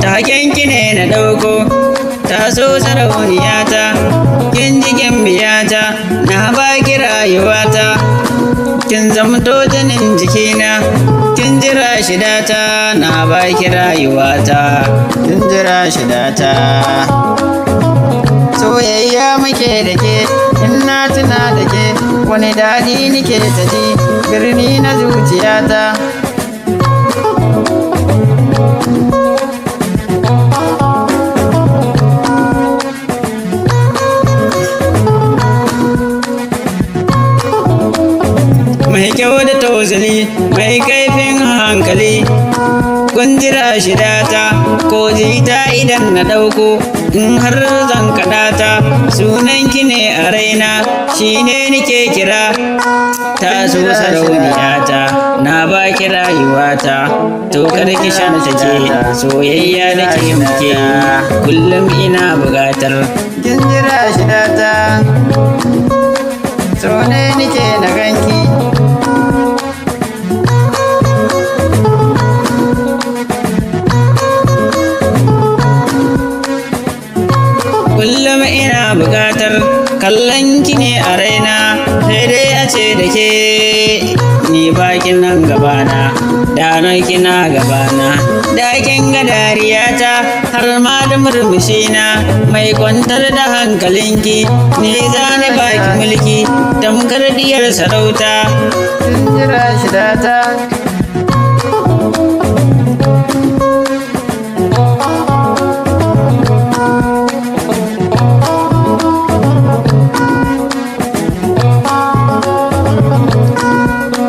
Taken ki ne na ɗauko, taso sarauniyata, kin ji biyata, na baki rayuwata. Kin zamto jinin jikina, kin jira shidata, na baki rayuwata, kin jira shidata. Soyayya muke da ke, in na tuna da ke, wani daɗi nike ta ji, birni na zuciyata. Mai kyau da tausali, mai kaifin hankali, kun jira shidata, ko jita idan na ɗauko, in har zan kaɗa ta, sunan ki ne a raina, shi ne nike kira. Ta so sarauniyata, na baki rayuwata, to kar ki shantake, soyayya da ke muke, kullum ina buƙatar. Kin jira shidata, so ne nike na ganki. Kullum ina buƙatar kallon ki ne a raina, sai dai a ce da ke ni bakin nan gabana, da nan kina gabana, da kin ga dariyata har ma da murmushina mai kwantar da hankalinki, ni zani baki mulki tamkar diyar sarauta. Kin jira shidata.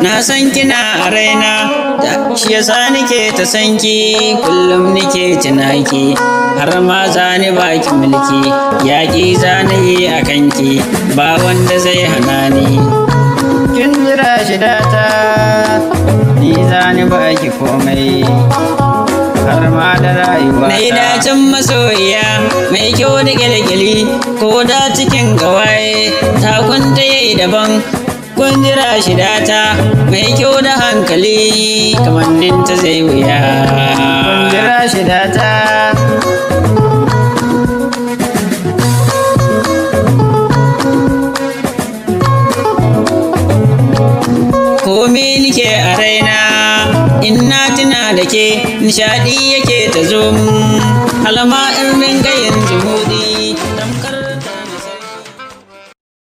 Na san kina a raina, shi yasa nike ta san ki, kullum nike tunaki, har ma zani baki mulki, yaƙi zani yi a kanki, ba wanda zai hana ni. Kin jira shidata, ni zani baki komai, har ma da rayuwata. Mai dacin masoyiya, mai kyau da kyalkyali, ko da cikin gawaye, takunta yayi daban. Kun jira shidata, mai kyau da hankali, kamanninta zai wuya. Kun jira shidata. Komi nike a raina, in na tuna da ke, nishaɗi yake ta zo mun, halama in ringa yin.